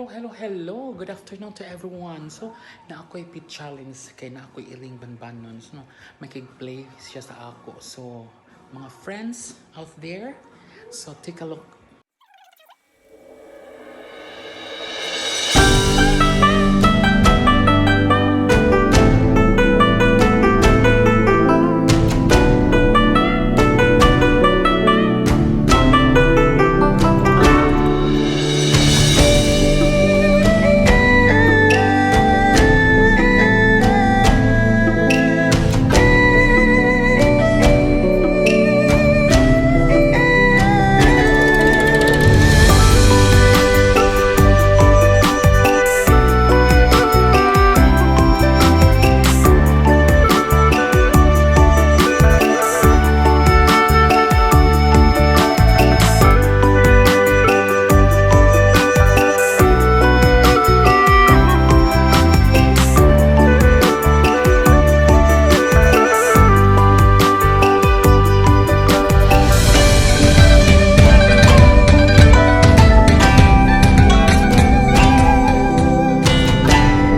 Hello, hello, hello. Good afternoon to everyone. So, naa ko'y pit challenge kay naa ko'y iring banbanon. So, no, makig-play siya sa ako. So, mga friends out there, so take a look.